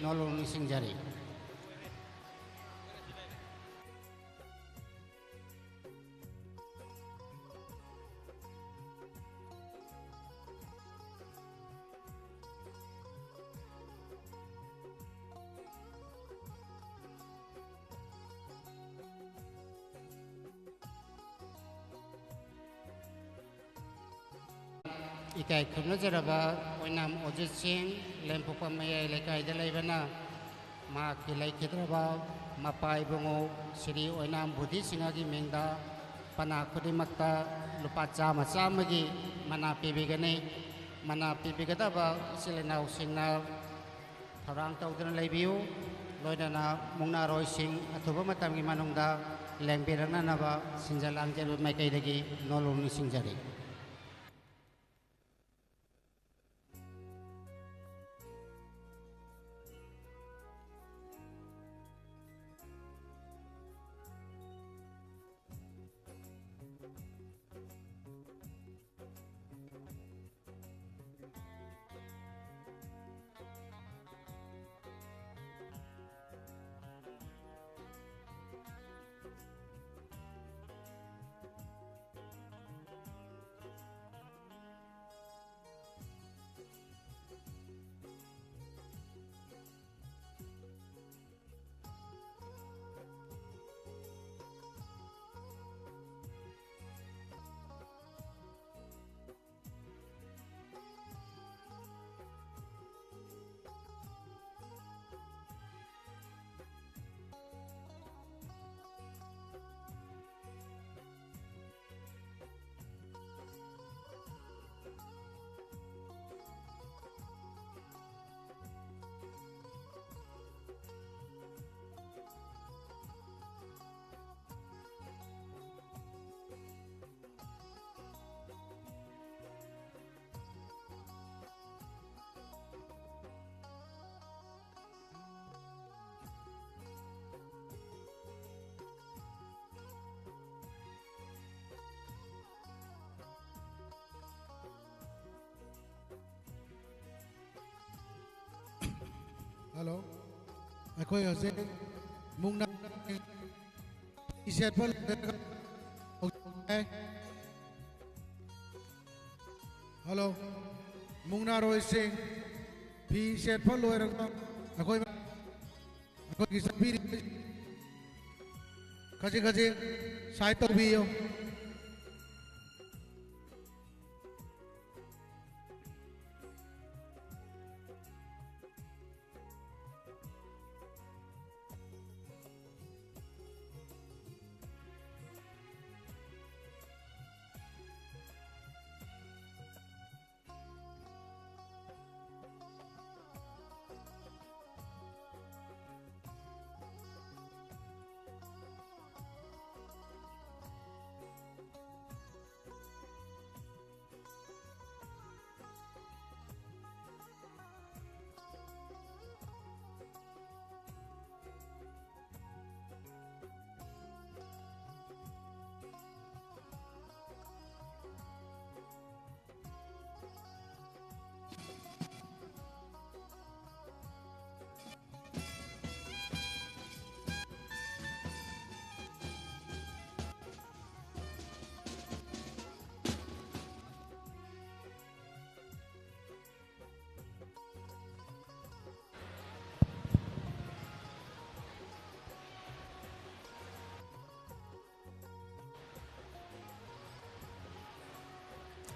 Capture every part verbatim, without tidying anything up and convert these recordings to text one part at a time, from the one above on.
ꯅꯣꯂꯨꯛ ꯅꯤꯡꯁꯤꯡꯖꯔꯤ꯫ ꯏꯀꯥꯏ ꯈꯨꯝꯅꯖꯔꯕ ꯑꯣꯏꯅꯥꯝ ꯑꯣꯖꯤꯠ ꯁꯤꯡ, ꯂꯦꯝꯄꯣꯛꯄ ꯃꯌꯥꯏ ꯂꯩꯀꯥꯏꯗ ꯂꯩꯕꯅ, ꯃꯍꯥꯛꯀꯤ ꯂꯩꯈꯤꯗ꯭ꯔꯕ ꯃꯄꯥ ꯏꯕꯨꯡꯉꯣ ꯁ꯭ꯔꯤ ꯑꯣꯏꯅꯥꯝ ꯕꯨꯙꯤ ꯁꯤꯡꯍꯒꯤ ꯃꯤꯡꯗ ꯄꯅꯥ ꯈꯨꯗꯤꯡꯃꯛꯇ ꯂꯨꯄꯥ ꯆꯥꯝꯃ ꯆꯥꯝꯃꯒꯤ ꯃꯅꯥ ꯄꯤꯕꯤꯒꯅꯤ꯫ ꯃꯅꯥ ꯄꯤꯕꯤꯒꯗꯕ ꯏꯆꯤꯜ ꯏꯅꯥꯎꯁꯤꯡꯅ ꯊꯧꯔꯥꯡ ꯇꯧꯗꯨꯅ ꯂꯩꯕꯤꯌꯨ꯫ ꯂꯣꯏꯅꯅ ꯃꯨꯛꯅꯥꯔꯣꯏꯁꯤꯡ ꯑꯊꯨꯕ ꯃꯇꯝꯒꯤ ꯃꯅꯨꯡꯗ ꯂꯦꯡꯕꯤꯔꯛꯅꯅꯕ ꯁꯤꯟꯖ ꯂꯥꯡꯖꯕ ꯃꯥꯏꯀꯩꯗꯒꯤ ꯅꯣꯂꯨꯛ ꯅꯤꯡꯁꯤꯡꯖꯔꯤ꯫ ꯍꯜꯂꯣ, ꯑꯩꯈꯣꯏ ꯍꯧꯖꯤꯛ ꯃꯨꯛꯅꯥ ꯐꯤ ꯁꯦꯠꯄ ꯂꯣꯏꯔꯒ ꯍꯧꯖꯤꯛ ꯍꯜꯂꯣ, ꯃꯨꯛꯅꯥꯔꯣꯏꯁꯤꯡ ꯐꯤ ꯁꯦꯠꯄ ꯂꯣꯏꯔꯒ ꯑꯩꯈꯣꯏ ꯑꯩꯈꯣꯏꯒꯤ ꯆꯠꯄꯤꯔꯤꯕ ꯈꯖꯤꯛ ꯈꯖꯤꯛ ꯁꯥꯏꯠ ꯇꯧꯕꯤꯌꯨ꯫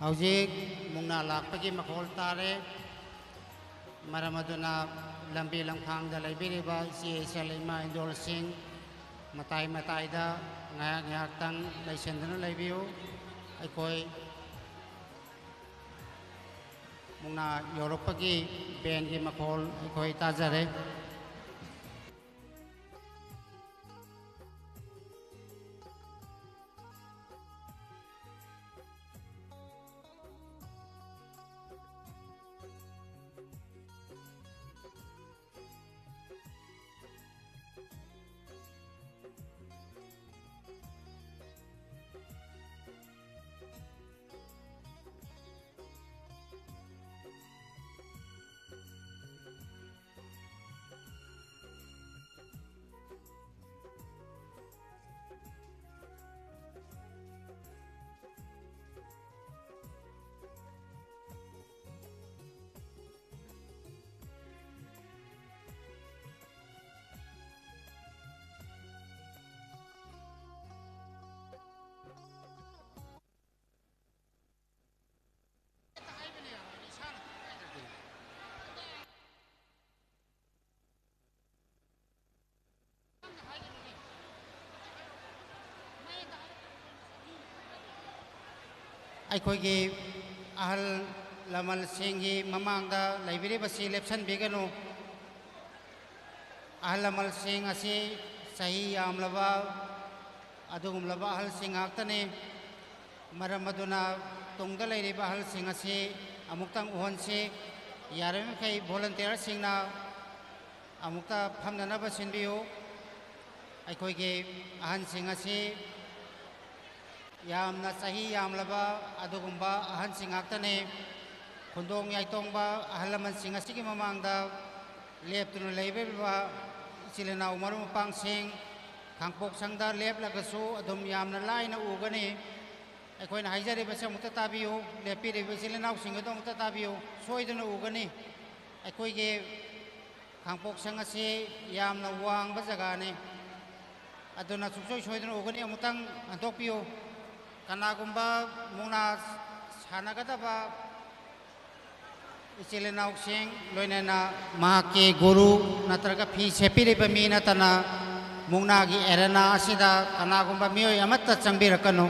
ꯍꯧꯖꯤꯛ ꯃꯨꯛꯅꯥ ꯂꯥꯛꯄꯒꯤ ꯃꯈꯣꯜ ꯇꯥꯔꯦ꯫ ꯃꯔꯝ ꯑꯗꯨꯅ ꯂꯝꯕꯤ ꯂꯝꯈꯥꯡꯗ ꯂꯩꯕꯤꯔꯤꯕ ꯏꯆꯦ ꯏꯆꯜ ꯏꯃꯥ ꯏꯟꯗꯣꯜꯁꯤꯡ, ꯃꯇꯥꯏ ꯃꯇꯥꯏꯗ ꯉꯥꯏꯍꯥꯛ ꯉꯥꯏꯍꯥꯛꯇꯪ ꯂꯩꯁꯤꯟꯗꯨꯅ ꯂꯩꯕꯤꯌꯨ꯫ ꯑꯩꯈꯣꯏ ꯃꯨꯛꯅꯥ ꯌꯧꯔꯛꯄꯒꯤ ꯕꯦꯟꯒꯤ ꯃꯈꯣꯜ ꯑꯩꯈꯣꯏ ꯇꯥꯖꯔꯦ꯫ ꯑꯩꯈꯣꯏꯒꯤ ꯑꯍꯜ ꯂꯃꯟꯁꯤꯡꯒꯤ ꯃꯃꯥꯡꯗ ꯂꯩꯕꯤꯔꯤꯕꯁꯤ ꯂꯦꯞꯁꯟꯕꯤꯒꯅꯨ꯫ ꯑꯍꯜ ꯂꯃꯟꯁꯤꯡ ꯑꯁꯤ ꯆꯍꯤ ꯌꯥꯝꯂꯕ ꯑꯗꯨꯒꯨꯝꯂꯕ ꯑꯍꯜꯁꯤꯡ ꯉꯥꯛꯇꯅꯤ꯫ ꯃꯔꯝ ꯑꯗꯨꯅ ꯇꯨꯡꯗ ꯂꯩꯔꯤꯕ ꯑꯍꯜꯁꯤꯡ ꯑꯁꯤ ꯑꯃꯨꯛꯇꯪ ꯎꯍꯟꯁꯤ꯫ ꯌꯥꯔꯤꯕꯃꯈꯩ volunteerꯁꯤꯡꯅ ꯑꯃꯨꯛꯇ ꯐꯝꯅꯅꯕ ꯁꯤꯟꯕꯤꯌꯨ꯫ ꯑꯩꯈꯣꯏꯒꯤ ꯑꯍꯟꯁꯤꯡ ꯑꯁꯤ ꯌꯥꯝꯅ ꯆꯍꯤ ꯌꯥꯝꯂꯕ ꯑꯗꯨꯒꯨꯝꯕ ꯑꯍꯟꯁꯤꯡ ꯉꯥꯛꯇꯅꯤ꯫ ꯈꯨꯟꯗꯣꯡ ꯌꯥꯏꯇꯣꯡꯕ ꯑꯍꯜ ꯂꯃꯟꯁꯤꯡ ꯑꯁꯤꯒꯤ ꯃꯃꯥꯡꯗ ꯂꯦꯞꯇꯨꯅ ꯂꯩꯕꯤꯔꯤꯕ ꯏꯆꯤꯜ ꯏꯅꯥꯎ ꯃꯔꯨꯞ ꯃꯄꯥꯡꯁꯤꯡ, ꯈꯥꯡꯄꯣꯛꯁꯪꯗ ꯂꯦꯞꯂꯒꯁꯨ ꯑꯗꯨꯝ ꯌꯥꯝꯅ ꯂꯥꯏꯅ ꯎꯒꯅꯤ꯫ ꯑꯩꯈꯣꯏꯅ ꯍꯥꯏꯖꯔꯤꯕꯁꯤ ꯑꯃꯨꯛꯇ ꯇꯥꯕꯤꯌꯨ, ꯂꯦꯞꯄꯤꯔꯤꯕ ꯏꯆꯤꯜ ꯏꯅꯥꯎꯁꯤꯡ ꯑꯗꯨ ꯑꯃꯨꯛꯇ ꯇꯥꯕꯤꯌꯨ, ꯁꯣꯏꯗꯅ ꯎꯒꯅꯤ꯫ ꯑꯩꯈꯣꯏꯒꯤ ꯈꯥꯡꯄꯣꯛꯁꯪ ꯑꯁꯤ ꯌꯥꯝꯅ ꯋꯥꯡꯕ ꯖꯒꯥꯅꯤ꯫ ꯑꯗꯨꯅ ꯁꯨꯡꯁꯣꯏ ꯁꯣꯏꯗꯅ ꯎꯒꯅꯤ꯫ ꯑꯃꯨꯛꯇꯪ ꯍꯟꯗꯣꯛꯄꯤꯌꯨ꯫ ꯀꯅꯥꯒꯨꯝꯕ ꯃꯨꯛꯅꯥ ꯁꯥꯟꯅꯒꯗꯕ ꯏꯆꯤꯜ ꯏꯅꯥꯎꯁꯤꯡ, ꯂꯣꯏꯅꯅ ꯃꯍꯥꯛꯀꯤ ꯒꯨꯔꯨ ꯅꯠꯇ꯭ꯔꯒ ꯐꯤ ꯁꯦꯠꯄꯤꯔꯤꯕ ꯃꯤ ꯅꯠꯇꯅ ꯃꯨꯛꯅꯥꯒꯤ arena ꯑꯁꯤꯗ ꯀꯅꯥꯒꯨꯝꯕ ꯃꯤꯑꯣꯏ ꯑꯃꯠꯇ ꯆꯪꯕꯤꯔꯛꯀꯅꯨ꯫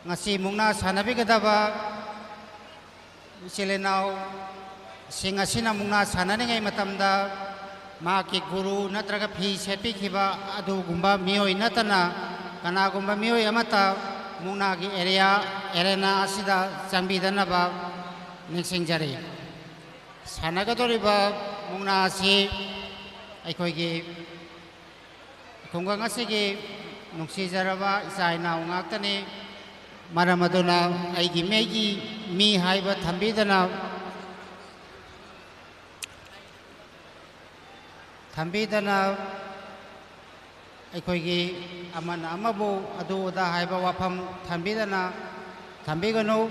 ꯉꯁꯤ ꯃꯨꯛꯅꯥ ꯁꯥꯟꯅꯕꯤꯒꯗꯕ ꯏꯆꯤꯜ ꯏꯅꯥꯎꯁꯤꯡ ꯑꯁꯤꯅ ꯃꯨꯛꯅꯥ ꯁꯥꯟꯅꯔꯤꯉꯩ ꯃꯇꯝꯗ ꯃꯍꯥꯛꯀꯤ ꯒꯨꯔꯨ ꯅꯠꯇ꯭ꯔꯒ ꯐꯤ ꯁꯦꯠꯄꯤꯈꯤꯕ ꯑꯗꯨꯒꯨꯝꯕ ꯃꯤꯑꯣꯏ ꯅꯠꯇꯅ ꯀꯅꯥꯒꯨꯝꯕ ꯃꯤꯑꯣꯏ ꯑꯃꯠꯇ ꯃꯨꯛꯅꯥꯒꯤ area, arena ꯑꯁꯤꯗ ꯆꯪꯕꯤꯗꯅꯕ ꯅꯤꯡꯁꯤꯡꯖꯔꯤ꯫ ꯁꯥꯟꯅꯒꯗꯧꯔꯤꯕ ꯃꯨꯛꯅꯥ ꯑꯁꯤ ꯑꯩꯈꯣꯏꯒꯤ ꯈꯨꯡꯒꯪ ꯑꯁꯤꯒꯤ ꯅꯨꯡꯁꯤꯖꯔꯕ ꯏꯆꯥ ꯏꯅꯥꯎ ꯉꯥꯛꯇꯅꯤ꯫ ꯃꯔꯝ ꯑꯗꯨꯅ ꯑꯩꯒꯤ ꯃꯤꯒꯤ ꯃꯤ ꯍꯥꯏꯕ ꯊꯝꯕꯤꯗꯅ, ꯊꯝꯕꯤꯗꯅ ꯑꯩꯈꯣꯏꯒꯤ ꯑꯃꯅ ꯑꯃꯕꯨ ꯑꯗꯨ ꯑꯗꯥ ꯍꯥꯏꯕ ꯋꯥꯐꯝ ꯊꯝꯕꯤꯗꯅ ꯊꯝꯕꯤꯒꯅꯨ꯫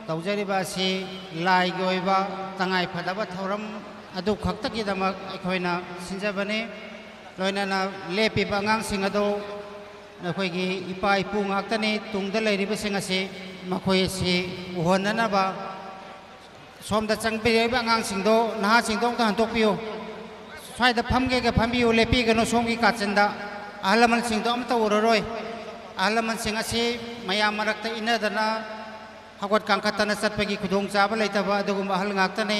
ꯇꯧꯖꯔꯤꯕ ꯑꯁꯤ ꯂꯥꯏꯒꯤ ꯑꯣꯏꯕ ꯇꯉꯥꯏ ꯐꯗꯕ ꯊꯧꯔꯝ ꯑꯗꯨ ꯈꯛꯇꯒꯤꯗꯃꯛ ꯑꯩꯈꯣꯏꯅ ꯁꯤꯟꯖꯕꯅꯤ꯫ ꯂꯣꯏꯅꯅ ꯂꯦꯞꯄꯤꯕ ꯑꯉꯥꯡꯁꯤꯡ ꯑꯗꯨ ꯅꯈꯣꯏꯒꯤ ꯏꯄꯥ ꯏꯄꯨ ꯉꯥꯛꯇꯅꯤ꯫ ꯇꯨꯡꯗ ꯂꯩꯔꯤꯕꯁꯤꯡ ꯑꯁꯤ, ꯃꯈꯣꯏ ꯑꯁꯤ ꯎꯍꯟꯅꯅꯕ ꯁꯣꯝꯗ ꯆꯪꯕꯤꯔꯛꯏꯕ ꯑꯉꯥꯡꯁꯤꯡꯗꯣ, ꯅꯍꯥꯁꯤꯡꯗꯣ ꯑꯝꯇ ꯍꯟꯗꯣꯛꯄꯤꯌꯨ꯫ ꯁ꯭ꯋꯥꯏꯗ ꯐꯝꯒꯦꯒ ꯐꯝꯕꯤꯌꯨ, ꯂꯦꯞꯄꯤꯒꯅꯨ ꯁꯣꯝꯒꯤ ꯀꯥꯆꯤꯟꯗ꯫ ꯑꯍꯜ ꯂꯃꯟꯁꯤꯡꯗꯣ ꯑꯝꯇ ꯎꯔꯔꯣꯏ꯫ ꯑꯍꯜ ꯂꯃꯟꯁꯤꯡ ꯑꯁꯤ ꯃꯌꯥꯝ ꯃꯔꯛꯇ ꯏꯟꯅꯗꯅ ꯍꯧꯒꯠ ꯀꯥꯡꯈꯠꯇꯅ ꯆꯠꯄꯒꯤ ꯈꯨꯗꯣꯡꯆꯥꯕ ꯂꯩꯇꯕ ꯑꯗꯨꯒꯨꯝꯕ ꯑꯍꯜ ꯉꯥꯛꯇꯅꯤ꯫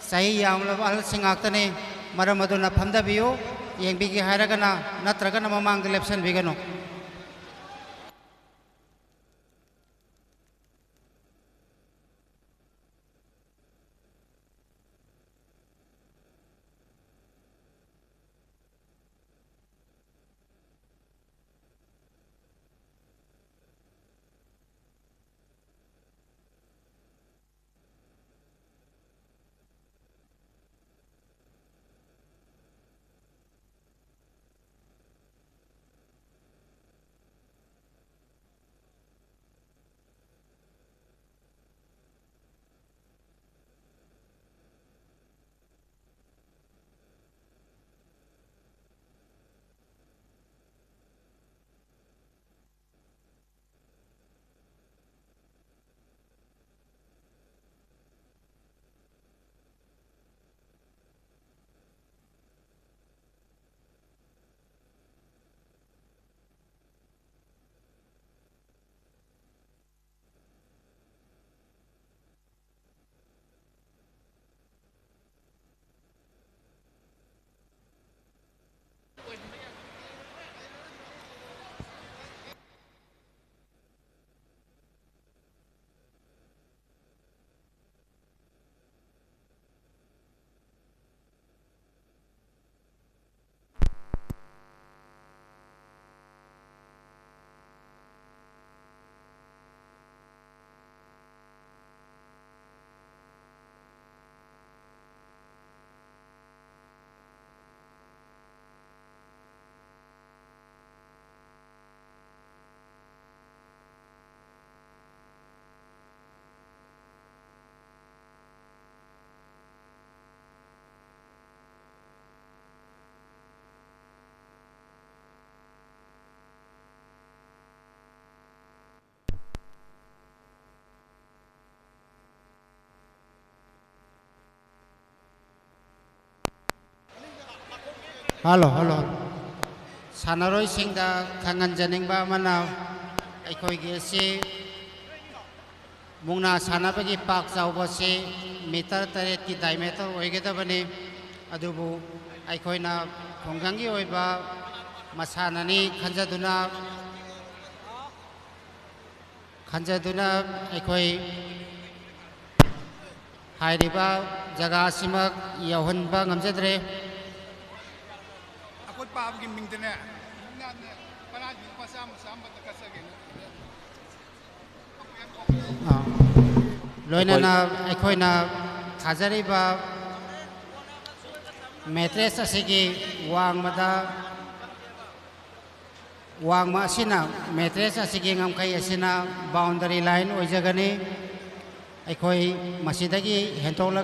ꯆꯍꯤ ꯌꯥꯝꯂꯕ ꯑꯍꯜꯁꯤꯡ ꯉꯥꯛꯇꯅꯤ꯫ ꯃꯔꯝ ꯑꯗꯨꯅ ꯐꯝꯊꯕꯤꯌꯨ, ꯌꯦꯡꯕꯤꯒꯦ ꯍꯥꯏꯔꯒꯅ, ꯅꯠꯇ꯭ꯔꯒꯅ ꯃꯃꯥꯡꯗ ꯂꯦꯞꯁꯟꯕꯤꯒꯅꯨ꯫ Hello, hello, hello. ꯁꯥꯟꯅꯔꯣꯏꯁꯤꯡꯗ ꯈꯪꯍꯟꯖꯅꯤꯡꯕ ꯑꯃꯅ, ꯑꯩꯈꯣꯏꯒꯤ ꯑꯁꯤ ꯃꯨꯛꯅꯥ ꯁꯥꯟꯅꯕꯒꯤ ꯄꯥꯛ ꯆꯥꯎꯕꯁꯤ ꯃꯤꯇꯔ ꯇꯔꯦꯠꯀꯤ ꯗꯥꯏꯃꯦꯇꯔ ꯑꯣꯏꯒꯗꯕꯅꯤ꯫ ꯑꯗꯨꯕꯨ ꯑꯩꯈꯣꯏꯅ ꯈꯨꯡꯒꯪꯒꯤ ꯑꯣꯏꯕ ꯃꯁꯥꯟꯅꯅꯤ ꯈꯟꯖꯗꯨꯅ, ꯈꯟꯖꯗꯨꯅ ꯑꯩꯈꯣꯏ ꯍꯥꯏꯔꯤꯕ ꯖꯒꯥ ꯑꯁꯤꯃꯛ ꯌꯧꯍꯟꯕ ꯉꯝꯖꯗ꯭ꯔꯦ꯫ ꯑꯩꯈꯣꯏ ꯄꯥꯕꯒꯤ ꯃꯤꯡꯗꯅꯦ, ꯃꯨꯛꯅꯥꯅꯦ, ꯄꯔꯥꯗꯤ ꯂꯨꯄꯥ ꯆꯥꯝꯃ, ꯆꯥꯝꯃ ꯀꯛꯆꯒꯦ꯫ ꯑꯥ꯫ ꯂꯣꯏꯅꯅ ꯑꯩꯈꯣꯏꯅ ꯊꯥꯖꯔꯤꯕ ꯃꯦꯇ꯭ꯔꯦꯁ ꯑꯁꯤꯒꯤ ꯋꯥꯡꯃꯗ, ꯋꯥꯡꯃ ꯑꯁꯤꯅ, ꯃꯦꯇ꯭ꯔꯦꯁ ꯑꯁꯤꯒꯤ ꯉꯝꯈꯩ ꯑꯁꯤꯅ ꯕꯥꯎꯟꯗꯔꯤ ꯂꯥꯏꯟ ꯑꯣꯏꯖꯒꯅꯤ꯫ ꯑꯩꯈꯣꯏ ꯃꯁꯤꯗꯒꯤ ꯍꯦꯟꯗꯣꯛꯂꯒ